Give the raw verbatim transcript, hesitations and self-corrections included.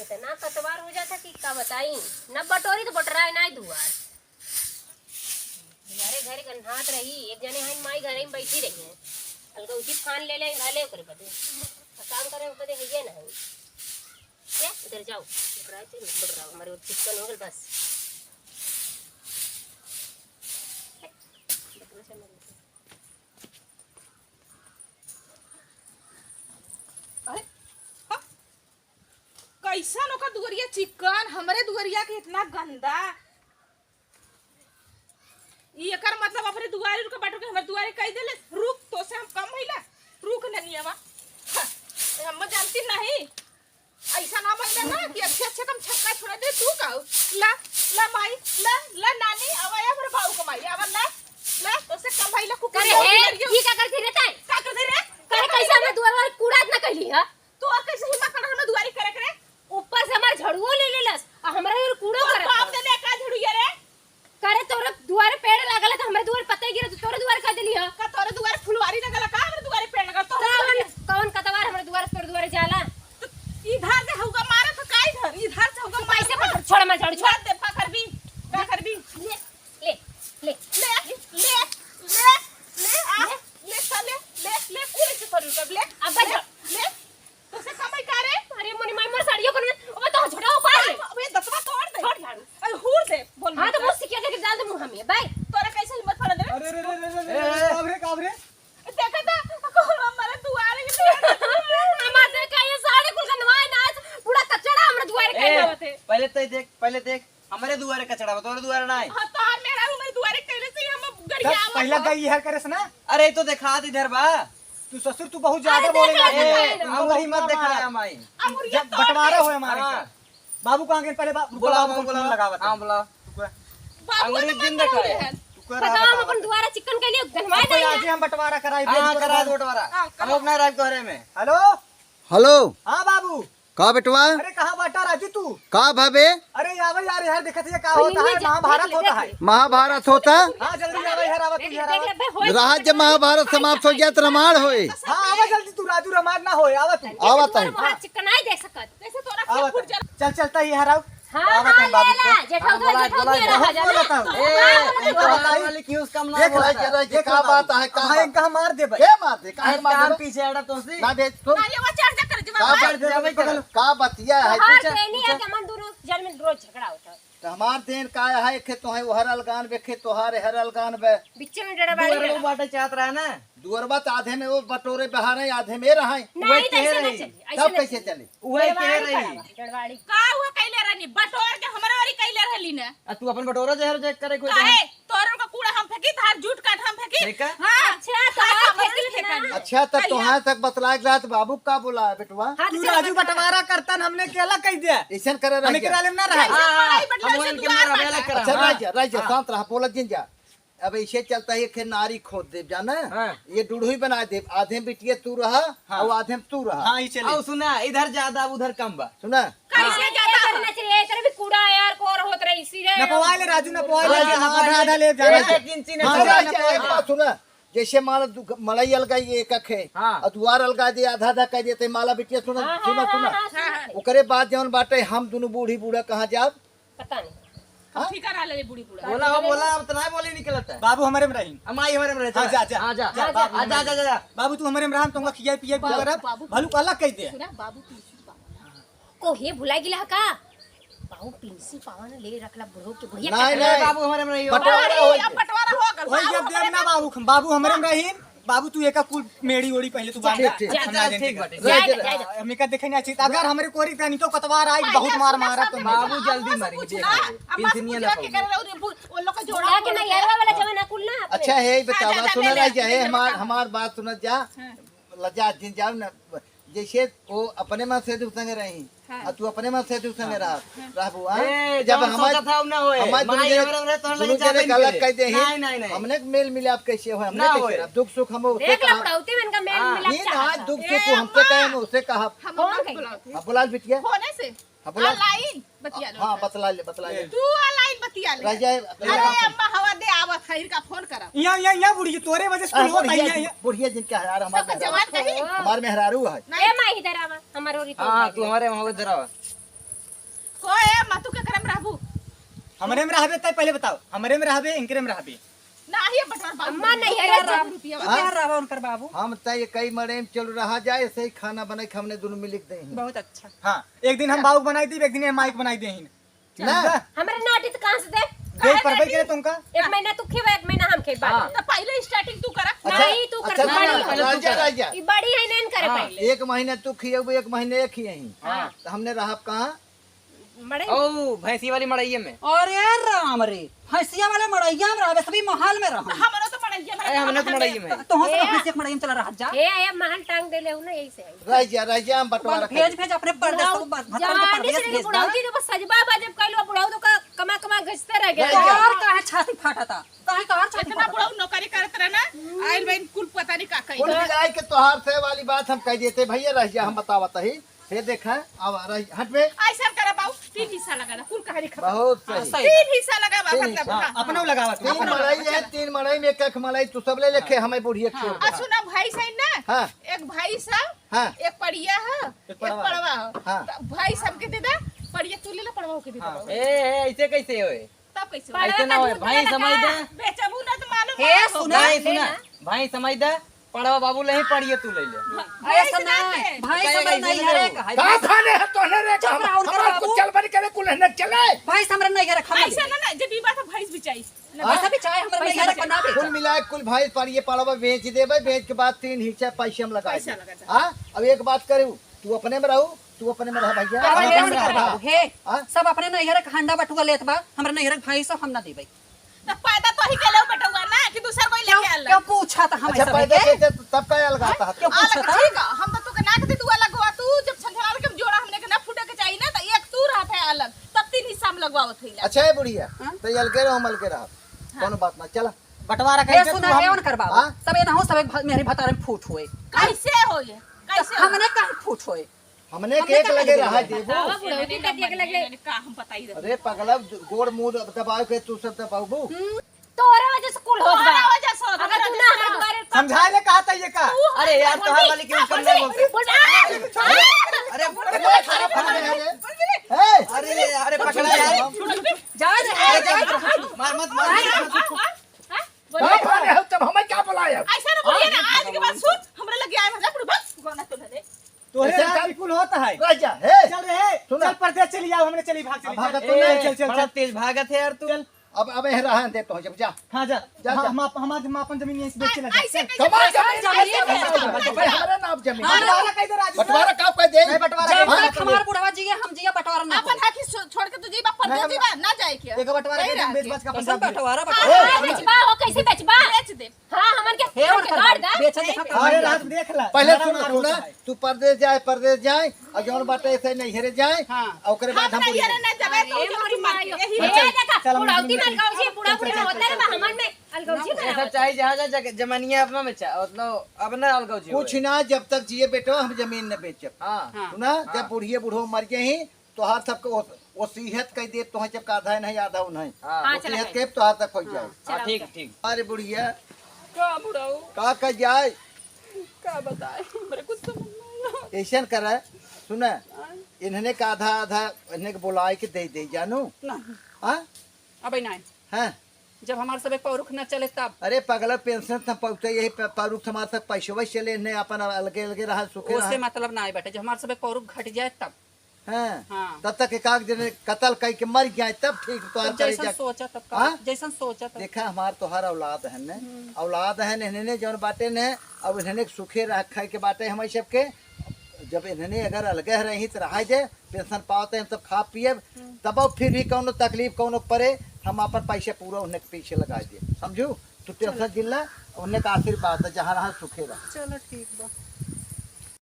इतना कतवार हो जाता कि का बताई। न बटोरी तो बटराए ना दुआर। दुआरे घरे गन्हात रही, एक जने हन माई घरे में बैठी रही है। अलगा उचित खान ले ले, घाले ओकरे बदे। आ काम करे बदे है ये नहीं। क्या? इधर जाओ। बटराए थे, मत बटराओ, हमारे चिकन हो गल बस। अरे, हाँ? कैसन ओकर दुआरिया चिकन, हमरे दुआरिया के इतना गंदा। ई एकर मतलब अपने दुआरे रुके बाटो के हमरे दुआरे कह देले, "रुक, तोसे हम कम भइला, रुक ननियावा।" हाँ, हम जानती नहीं। ऐसा ना भइला ना कि अच्छे अच्छे कम छक्का छोड़ा दे, तू का हो? ला, ला माई, ला, ला नानी, आवा या हमरे बाऊ को माई, आवा ला, ला, तोसे कम भइला कुकुर करे लोग हे, बिलरियो। ई का करती रे तैं? का करती रे? करे कैसे हमरे दुआरे कूड़ा इतना कैली है? तू और कैसे हिम्मत पड़ा हमरे दुआरी करे करे? ऊपर से हमार झड़ुओ ले लेलस, आ हमरा और कूड़ो तू करत काम हस। दे दे का झड़ुआ रे? करे तोरे दुआरे पेड़ लागल है, तो हमरे दुआरे पत्ते गिरे, तो तोरे दुआरे कह देली ह। का तोरे दुआरे फुलवारी लगल है का? हमरे दुआरे पेड़ लगल, तो हमरे कौन, दुआरे कौन कतवार हमरे दुआरे से तोरे दुआरे जाला? तो इधर से हौका मारत हो का इधर? इधर से हौका तू कैसे मारत हो? पकड़? छोड़ हमार झाड़ू, छोड़। मार दे, का करबी? का करबी? ले, ले, ले। ले, ले, ले, ले, आ, ले। ले, ले, ले, ले, कुल से थोड़ी रुकब, ले। अब ले, बस। ले। तोसे कमाई का रे? अरे मोनी माई, मोर साड़ियों को ना, अब तो छोटा हो पाए। अबे दतवा तोड़ दे। छोड़ झाड़ू। अरे हूर दे, बोल हाँ, तो मत। मुँह सिकिया के डाल दे मुँह में, बाय। तोरा कैसे हिम्मत पड़ा दे? अरे, रे, रे, रे, रे, रे, ए, ए। काब रे, काब रे? देखा था, हमारे दुआरे के हमारे देखा, ये साड़ी कुल गंधवाए ना, आज पूरा कचड़ा हमारे दुआरे ए, का आवत है। पहले तो देख, पहले देख, हमारे दुआरे कचड़ा बा, तोरे दुआरे ना है। हाँ, तोहर मेहरारू हमारे दुआरे कैले से हम तब गरिया पहला आवत। गई हर करे से ना। अरे, तो देखा दे इधर बा। तू ससुर, तू बहुत ज्यादा अरे, बोले देखा, लागे। देखा, ए, देखा। अंगूरी मत दिखाया माई। अंगूरी जब तोड़ बंटवारा दे। होए हमारे हाँ। का। बाबू कहाँ गए? पहले बा-, रुको, बुलाओ, बाबू को बुलाओ। फोन लगावा था। हाँ, बुलाओ। रुको। बाबू अंगूरी तो दिन बंद दिखाया। हो गए हैं। रुको, तुम रहा बताओ, हम बताओ। अपन दुआरा चिकन के लिए गंधवाए अब जाएंगे। आज ही हम बंटवारा कराई, हाँ, बेंच करा बंटवारा। दो बंटवारा। हाँ, हम करो। अपना राज घरे में। हेलो। हेलो। हाँ बाबू। का बेटवा? अरे कहाँ बाटा राजू तू? का भाबे? अरे आवे यार, यार देखत है का होता है, महाभारत होता है। महाभारत होता? हाँ जल्दी आवे यार, आवा तू यार, आवा। राज जब महाभारत समाप्त हो गया तो रामायण होए। हाँ आवा जल्दी तू राजू, रामायण ना होए, आवा तू। आवा तू। चिकनाई देख सकत। कैसे तोरा आवा फूट तू। चल चलता है यार, आवा। हाँ, आवा हाँ, तू बाबू ले ला, को। जेठा हाँ, उधर, बोला, जेठा बोला, उधर बहुत रहा बोला जाता। था। ए, हाँ, इनका बोला। वाला की use कम ना देख बोला ला, जाता। देख, देख, का बाबू। बात है, कहाँ मार देबे? के मार दे, काहे अरे मार काम देबे? पीछे हटा तो सी। ना भेज, सुन। अरे वो चढ़ जा कर जवाब का दे। बात जाबे कर। का बतिया है? तोहार पूछा, देनी है पूछा। कि हमन दोनों जन में रोज झगड़ा होता है। तो हमार देन का है, एक तो है ओहर अलगान बे, एक तोहार हर अलगान बे। बिच्चे में डड़वाड़ी दुअर में लगा। बाटे चाहत रहा ना। दुअरवा तो आधे में वो बटोरे बहारे, आधे में रहा है। नहीं, वही तो कह ऐसे ना रही। चली, ऐसे तब ना कैसे चली। चली? वही कह डड़वाड़ी रही। का हुआ कैले रहनी? बटोर के हमरे वाली कैले रहली ना। आ तू अपन बटोरा जहर जे करे कोई काहे? तोर का कूड़ा हम फेंकी, तार जूठ काट हम फेंकी। ठीक है। हाँ। अच्छा, तो हाँ, हम फेंकी फेंकन। अच्छा, तब तो हाँ तक बतलाए के रहा, तो बाबू का बोला है बेटवा? हाँ, तू तो राजू बटवारा करता न, हमने अकेला कह दिया। ऐसन करे रह हमने गया। के राले में ना रहा। हाँ, हाँ, हम उनके में रहा, अलग करा। अच्छा, हाँ। रह जा, रह जा, हाँ। शांत रहा, बोलत जिन जा। अब ऐसे चलता है, एक नारी खोद देब, जाना? हाँ। ये डुढ़ुई बना देब, आधे बिटिया तू रहा, हाँ। और आधे में तू रहा। हाँ, ये चले। और सुना, इधर ज्यादा, उधर कम बा। सुना? कैसे हाँ। ज्यादा? करना चाहिए, इधर भी कूड़ा यार, कोर होत रही, इसीलिए नपवा ले राजू, नपवा ले, हाँ, आधा, आधा ले, जाना? एक, एक इंची हाँ, नपवा ले। जाना, एक बात सुना, जैसे मान लो दु-, मड़ई अलगाई एक एक है, हाँ। और दुआर अलगा दे, आधा आधा कर देते, माला बिटिया सुना, हाँ, सुना, हाँ, सुना। हाँ, हाँ, सुना। ओकरे बाद जौन बाटे, हम दोनों बूढ़ी बूढ़ा कहाँ जाब? पता नहीं। हम हाँ? ठीक करा ले बूढ़ी बूढ़ा। बोला हो, बोला, अब तो ना बोली निकलत है। बाबू हमरे में रही। अमाई हमरे में रही, हाँ, चला। जा, जा। हाँ, जा। जा, जा, बाबू आ, जा, हमरे जा, में। जा, जा। बाबू तू हमरे में रहा, हम तुमका खिया पिया बाबू, बाबू, बाबू। भलू अलग कह दे। सुना, बाबू तुलसी बाबा। को हे भुला गिला का? बाबू पिंसी पावन ले रखला बुढ़ो के बुढ़िया नहीं, कटला। नहीं। बाबू हमरे में रही हो। बंटवारा अरे, होई अब के। बंटवारा हो गल, होई बाबू के अब हमरे देव ना में। बाबू, बाबू हमरे में रही। बाबू तू एका कुल मेड़ी ओड़ी पहले तू जा, बांध। ठीक, ठीक। जा, जा, जा, जा, ठीक बाटे। जा, जा, जा। हम एका देखे ना चित। अगर हमरे कोरी तनी तो कतवार आई, बहुत मार मारा तो। बाबू जल्दी मरी, देख ले। अब बस पिंसनिया ना पूछा के पाऊंगा। करे रहो रे, बु-, वो लोग का जोड़ा बुला के बोलो ना, तो। यारवा वाला जमाना कुल ना अपने। अच्छा है, ये बतावा, हाँ, जा, जा, सुना ले, रही ले, है, ले, हमार, ले। हमार बात सुनत जा। हाँ। लजा जिन जाओ ना, जैसे वो अपने मन से तू संगे रही, हाँ। और तू अपने मन से तू संगे हाँ, रह, हाँ। रहबू, हाँ? ए, जब जौन हमार, सोचत हौ, ना होए। हमार माई दुनू जने, हमरे, हमरे तोहरे दुनू लगे जने जाबे के अलग नहीं कर दे करे। हैं। नहीं, नहीं, नहीं। हमने के मेल मिलाप कैसे हो, हमने देख ला, कैसे रह? बुढ़ौती में इनका मेल हाँ। मिलाप ये चाहत ना है। दुख ए, सुख तू हमसे अम्मा। कहे, मैं उसे कहा। हम कौन अम्मा कहे? बुलाओ थे। अब बुला ले बिटिया। फोने से। हाँ, बोला। ऑनलाइन बतिया लो हाँ, सर। बतला ले, बतला ले। तू ऑनलाइन बतिया ले। रह जाए, अरे अम्मा, हवा दे, आवा, खैर का फोन करा। यहाँ, यहाँ, यहाँ बुढ़िया, तोरे वजह से हाँ, कुल होता है, बुढ़िया, यहाँ, यहाँ। बुढ़िया जिनका है यार, हमार सबका जवान मेहरारू। कहे। हमार मेहरारू है। नहीं, माई इधर आवा, हमार ओरी तो हाँ, हाँ, बैठ। तू हमारे वहाँ इधर आवा। को ए, अम्मा, तू केकरे में रहबू? हमरे में रहबे, तै पहले बताओ, हमरे में रहबे, इनकरे में रहबे? नाही, बटवार बाबू अम्मा नहीं है, रुपया। हाँ? क्या रहा उनकर बाबू? हम तय कई मड़ई में चल रहा जाए, ऐसे ही खाना बनाई के हमने दोनों मिल के दे हैं। बहुत अच्छा। हाँ, एक दिन हम बाबू बनाई दी, एक दिन हम माइक बनाई दे हैं। ना? हमरे नाटी तो कहाँ से दे? दे परबे करे तुमका? एक महीना तू खियो, एक महीना हम खियो। हाँ। तो पहले starting तू करा। अच्छा, नहीं, तू कर, अच्छा, तू ना, कर। ना, राजा, राजा। ई बड़ी है, नहीं करे हाँ। पहले। एक महीना तू खियो, एक महीना एक ही है। हाँ। तो हमने रहब कहाँ? मड़ई। ओ, भैंसी वाली मड़इये में। अरे राम रे, भैंसिया वाले मड़इया में रहबे, सभी महल में रहो। तो हमरो तो मड़इया में अरे, हमने तो मड़इये में। तो हम सब ए। भैंसिया के मड़इया में चला रहा जा। ए, ए, महल टांग देले हो ना, यही से आई। रह जा, रह जा, हम बटवारा बस भेज, कर भेज अपने परदेस, बुढ़ऊ, सब भतार के जवानी परदेस से भेज दा। बुढ़ऊ जी तो बस सजबा बा, जब कइलो बुढ़ऊ तो का-, कमा, कमा घसते रह गए। रह जा। और काहे छाती फाटता? काहे, काहे छाती इतना फाटता? बुढ़ऊ नौकरी करत रहे ना, आइल बहिन कुल पता नहीं का कही। कुल मिलाए के तोहार से वाली बात हम कह देते, भैया रह जा, हम बतावत ही। हे देखा, अब रही, हट बे। ऐसा करा बाबू, तीन हिस्सा लगा दा, कुल कहानी खत्म। बहुत सही। हाँ, सही। तीन हिस्सा लगा बा, तीन मतलब, हिस्सा। हाँ, हाँ। अपना लगावा, तीन अपना मड़ई लगावा। है, तीन मड़ई में एक एक मड़ई, तू सब ले लेके हमें बुढ़िया हाँ। छोड़ दे। आ, सुना, भैंस है ना? हाँ। एक भैंस है, हाँ। एक पड़िया है, एक एक पड़वा। पड़वा है। हाँ। तो भैंस हमके दे दे, पड़िया तू ले ले, पड़वा ओके दे दे हाँ। बाबू। ए, ए, ऐसे कैसे होए? तब कैसे होए? ऐसे ना होए, भैंस समझ दे। बेचबू ना तो मालूम हे, ना हो। सुना, नहीं, ले सुना, ना। भैंस समझ दे। पड़वा बाबू ले ही पड़िए तू ले ले। अरे भैंस सुना, ना दे। भैंस कहे हमरे कैसे नहीं ले है रे, लो? कहा कहाँ थाने है तोहने रे? चुप रहा, उनकर हमार बाबू। कुछ चल बन करे कुल है न चले। भैंस हमरे नहीं है रे, खाना ऐसा दे। ना, ना, जब ई बात है भैंस बिचाई। ना, पैसा भी चाहे हमरे पैसा नहीं है रे, बिचाई। खाना दे। कुल मिला के कुल भाई पड़िए पड़वा बेच देबे, बेच के बाद तीन हिस्सा पैसे हम लगा पैसा देब। लगा दे। हाँ, अब एक बात करू, तू अपने में रहू, तू अपने में रह भैया। अरे, अपने में रह। बाबू, हे, हाँ? सब अपने नैहर के हंडा बटुआ लेत बा, हमरे नैहर के भैंस हम ना देबे। त पैदा तो ही के लेउ बेटउआ ना कि दूसर कोई क्यों, लेके आला। क्यों पूछा था हम अच्छा, ऐसा पैदा लेके? के, के तब का अलगाता है? क्यों पूछा अलग था? ठीक है, हम तो तोके ना कहते तू अलग हुआ, तू जब छनछनार के जोड़ा हमने के ना फूटे के चाहिए ना, तो एक तू रहत है अलग, तब तीन हिस्सा में लगवावत है। अच्छा है बुढ़िया, हाँ? तो ये अलगे रहो, हम अलगे रहो, हाँ। कौनो बात ना, चला। बंटवारा ए, कहीं से सुना तू है हम उनकर बाबू, हाँ? तब ये ना हो, सब एक भ-, मेहरी भतार में फूट होए। कैसे होए? तो कैसे होए? हमने काहे फूट होए? हमने हमने केक काहे लगे लगे रहा रहा? देबू। बतावा बुढ़ऊ, की का केक लगे? का हम बताई दे। अरे पगला, गोड़ मुंह दबाओ के तू सब दबाबू। हम्म, तोहरे वजह से कुल होत बा। तोहरे वजह से होत बा। अगर तू ना हमारे दुआरे पर समझाए ले कहा था ये का? तू अरे यार, बोल तोहार दे। वाली क्यों बोल समझा दे। बोलते? बोल दे। अरे, अरे, अरे, अरे, ए! अरे, अरे, पकड़ा यार। जा दे। अरे, जा, मार मत, मार मत। हाँ? बोल का दे। भागे हो तब हमें क्या बुलाए हो? ऐसा ना बोलिए ना, आज के बाद सुन, हमरा लगे आए, मतलब, बुढ़ऊ, बस, गोना तो धरे। तोहरे ऐसे रात कर। बिल्कुल होता है। रह जा, हे। चल रे, हे। सुना। चल परदेस चली जाओ, हमने चली, भाग चली, भागत चल। तो ए, नहीं। चल, चल, बड़ा चल। तेज भागत है यार तू। चल। अब, अब यह रहा दे तो जब जा। हाँ, जा। जा, हाँ, जा। हम आप, हम आज, हम अपन जमीन यहीं से बेच के आ, ले जाए। ऐसे चल। कैसे कमाल बंटवारा जमीन, कैसे ऐसे बंटवारा? बंटवारा? बंटवारा ना आप जमीन। हाँ, बंटवारा कैसे राजू? बंटवारा का आप कह दे? नहीं, बंटवारा जब कैसे तक राजू? हमार बुढ़वा जी है, हम जिया बंटवारा ना अपन करो। आँखी छो-, छोड़ के तू जीबा, परदेस नहीं, जीबा, ना जाए के। एक बंटवारा नहीं के रहा बेच के। बच के अपन कैसन सब दे। बंटवारा, हाँ, बंटवारा? हाँ, बेचबा हो, कैसे बेचबा? बेच दे। हाँ, हमन के हे, हमन के उनकर गाड़ दा। बेचल देखा अरे, कहाँ रात देख ला। पहले सुन, सुन, सुन, तू परदेस जाए, परदेस जाए, और जौन बाटे ऐसे नैहरे जाए, हाँ। और ओकरे बाद हम हम नैहरे बुढ़िया। नहीं जाबे, अरे, तो मोरी माई। यही हे, चल, देखा, चल, हम बुढ़ौती में अलगौजी, बुढ़ा बुढ़ी में होता है, हमन में अलगौजी ये सब बनावत। चाहे जहाँ जा, जग-, जमानिया अपना में चा-, मतलब, अब ना अलगौजी कुछ होए। ना, जब तक जिए बेटवा, हम जमीन न बेचब। हाँ। हाँ। सुना, हाँ। जब बुढ़िए बुढ़ो मर गए ही, तोहार सबके ओ-, ओसीहत कह दे, तोहे जब का आधा नहीं, आधा उन्हें। हाँ। हाँ, चला ओसीहत भाई। के तोहार तक हो हाँ, जाए। चला हाँ, ठीक, उनका। ठीक। अरे बुढ़िया। का बुढ़ऊ? का कह जाए? का बताए? हमरे कुछ समझ नहीं आया। ऐसन करे, सुने, हाँ। इन्हने का आधा, आधा इन्हने के बुलाए के दे दे, जानू? नहीं। हाँ? अबे नहीं। हाँ। जब हमार सबे पौरुख न चले तब। अरे पगला, पेंशन त पौते यही प-, पौरुख हमार सब पैसवा चले, इन्हें अपन अलगे, अलगे रहा, सुखे ओसे रहा। मतलब ना आए बाटे, जब हमार सबे पौरुख घट जाए तब। हाँ। हाँ। तब तक एक आध जने कत्ल कई के मर जाए, तब ठीक तोहार तो जैसन करेजा। सोचा तब का, हाँ? जैसन सोचा तब। देखा, हमार तोहार औलाद है ने, हम्म। औलाद है ने, इन्हें जौन बाटे ने, अब इन्हें सुखे रह, खाए के बाटे हमारे सबके। जब इन्हें अगर अलगे रही तो रहाई दे, पेंशन पावते हम सब खा पिए, हम्म। तब फिर भी कौनो तकलीफ, कौनो परे, हम अपन पैसे पूरा उन्हें के पीछे लगा दिए, समझू? तू टेंशन जिन ला, उन्हें का आशीर्वाद है, जहाँ रहा सुखे रहा। चलो ठीक बा।